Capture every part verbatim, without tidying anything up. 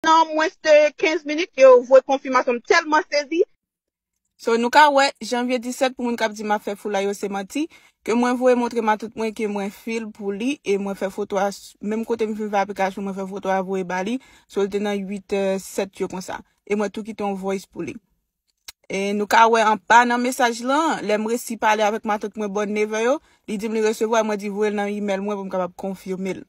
Nan mwens de kenz minit, yo voye konfimasyon. M tèlman sezi. So, nou ka wè, janvye disèt, pou moun k ap di m ap fè foulay yo, se manti, ke mwen voye montre matant mwen ke mwen fil pou li, e mwen fè foto a, menm kote m fin fè aplikasyon, mwen fè foto a voye ba li, so l te nan uit è sèt yo konsa. E mwen tou kite yon voice pou li. E nou ka wè anba nan mesaj lan, lè m resi pale avèk matant mwen bò nevè yo, li di m li resevwa, mwen di voye l nan imèl mwen pou m kapab konfime l.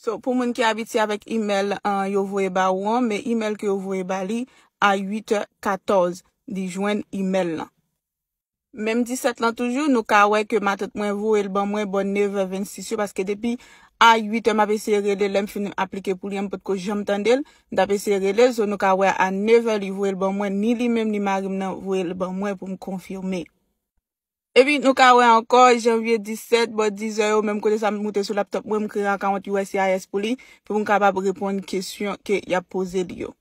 So, pou moun ki abitye avèk imèl an yo voye ba ou an, men imèl ke yo voye ba li a uit è katòz, li jwenn imèl lan. Menm disèt lan toujou, nou ka wè ke matant mwen voye l ban mwen bò nevè vennsis yo, paske depi a uit è m ap eseye rele, lè m fin aplike pou li an, m potko janm tande l, m t ap eseye rele l, so nou ka wè a nevè li voye l ban mwen, ni li menm ni mari m nan voye l ban mwen pou m konfime. Epi nou ka wè ankò, janvye disèt, bò diz è yo, menm kote sa m moute sou laptop mwen, m kreye akawont U S C I S pou li, pou m kapab reponn kesyon ke y ap poze li yo.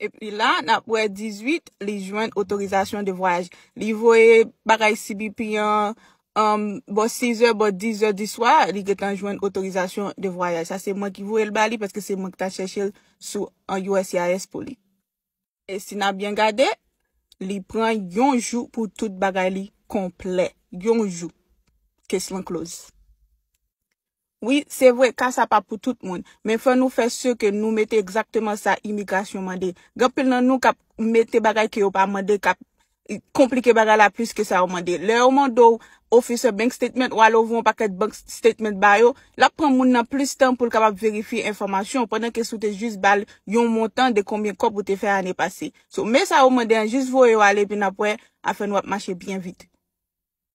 Epi la, n ap wè dizuit, li jwenn otorizasyon de vwayaj. Li voye bagay C B P an, um, bò sis è, bò diz è di swa, li gentan jwenn otorizasyon de vwayaj. Sa se mwen ki voye l ba li, paske se mwen ki ta chèche l sou an U S C I S pou li. E si n ap byen gade, li pran yon jou pou tout bagay li konplè. Yon jou. Kes lan close. Wi, se vre, ka sa pa pou tout moun. Men fò nou fè si ke nou mete egzakteman sa imigrasyon mande. Gen anpil nan nou k ap mete bagay ke yo pa mande, k ap konplike bagay la plis ke sa yo mande. Lè yo mande w officer bank statement, w al ouvri yon pakèt bank statement ba yo, l ap pran moun nan plis tan pou l kapab verifye enfòmasyon w, pandan ke si w te jis ba l yon montan de konbyen kòb ou te fè ane pase. So, men sa yo mande an, jis voye yo ale, epi n ap wè afè nou ap mache byen vit.